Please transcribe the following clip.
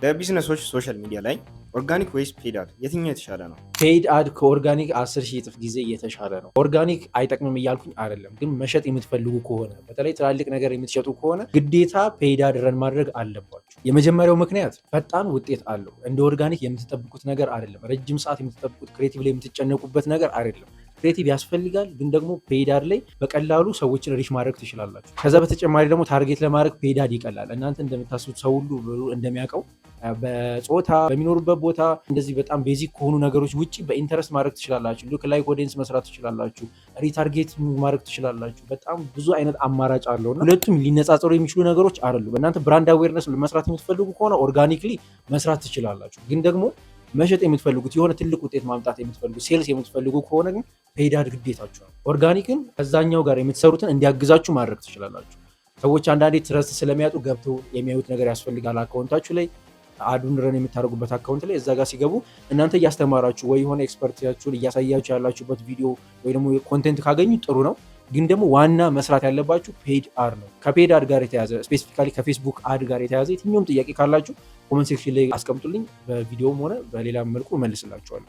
ለቢዝነሶች social media ላይ organic ወይስ paid ad የትኛው የተሻለ ነው? Paid ad ከ organic 10,000 እጥፍ ጊዜ እየተሻለ ነው። Organic አይጠቅምም እያልኩኝ አይደለም፣ ግን መሸጥ የምትፈልጉ ከሆነ፣ በተለይ ትላልቅ ነገር የምትሸጡ ከሆነ ግዴታ paid ad run ማድረግ አለባችሁ። የመጀመሪያው ምክንያት ፈጣን ውጤት አለው። እንደ organic የምትጠብቁት ነገር አይደለም። ረጅም ሰዓት የምትጠብቁት፣ creative ላይ የምትጨነቁበት ነገር አይደለም። Creative ያስፈልጋል፣ ግን ደግሞ paid ad ላይ በቀላሉ ሰዎችን reach ማድረግ ትችላላችሁ። ከዛ በተጨማሪ ደግሞ target ለማድረግ paid ad ይቀላል። እናንተ እንደምታስቡት፣ ሰው ሁሉ እንደሚያውቀው በጾታ፣ በሚኖሩበት ቦታ፣ እንደዚህ በጣም basic ከሆኑ ነገሮች ውጭ በ interest ማድረግ ትችላላችሁ። Lookalike audience መስራት ትችላላችሁ። Retarget ማድረግ ትችላላችሁ። በጣም ብዙ አይነት አማራጭ አለው እና ሁለቱም ሊነጻጸሩ የሚችሉ ነገሮች አይደሉም። እናንተ brand awareness መስራት የምትፈልጉ ከሆነ organically መስራት ትችላላችሁ። ግን ደግሞ መሸጥ የምትፈልጉት፣ የሆነ ትልቅ ውጤት ማምጣት የምትፈልጉ፣ sales የምትፈልጉ ከሆነ ግን paid ad ግዴታችሁ ነው። Organic ን ከዛኛው ጋር የምትሰሩትን እንዲያግዛችሁ ማድረግ ትችላላችሁ። ሰዎች አንዳንዴ trust ስለሚያጡ ገብተው የሚያዩት ነገር ያስፈልጋል። Account ኣችሁ ላይ፣ ad ኡን run የምታደርጉበት account ላይ፣ እዛ ጋር ሲገቡ እናንተ እያስተማራችሁ ወይ የሆነ expertise ኣችሁን እያሳያችሁ ያላችሁበት ቪዲዮ ወይ ደግሞ content ካገኙ ጥሩ ነው። ግን ደግሞ ዋና መስራት ያለባችሁ paid ad ነው። ከ paid ad ጋር የተያዘ፣ specifically ከ Facebook ad ጋር የተያዘ የትኛውም ጥያቄ ካላችሁ comment section ላይ አስቀምጡልኝ። በቪዲዮም ሆነ በሌላ መልኩ እመልስላችኋለሁ።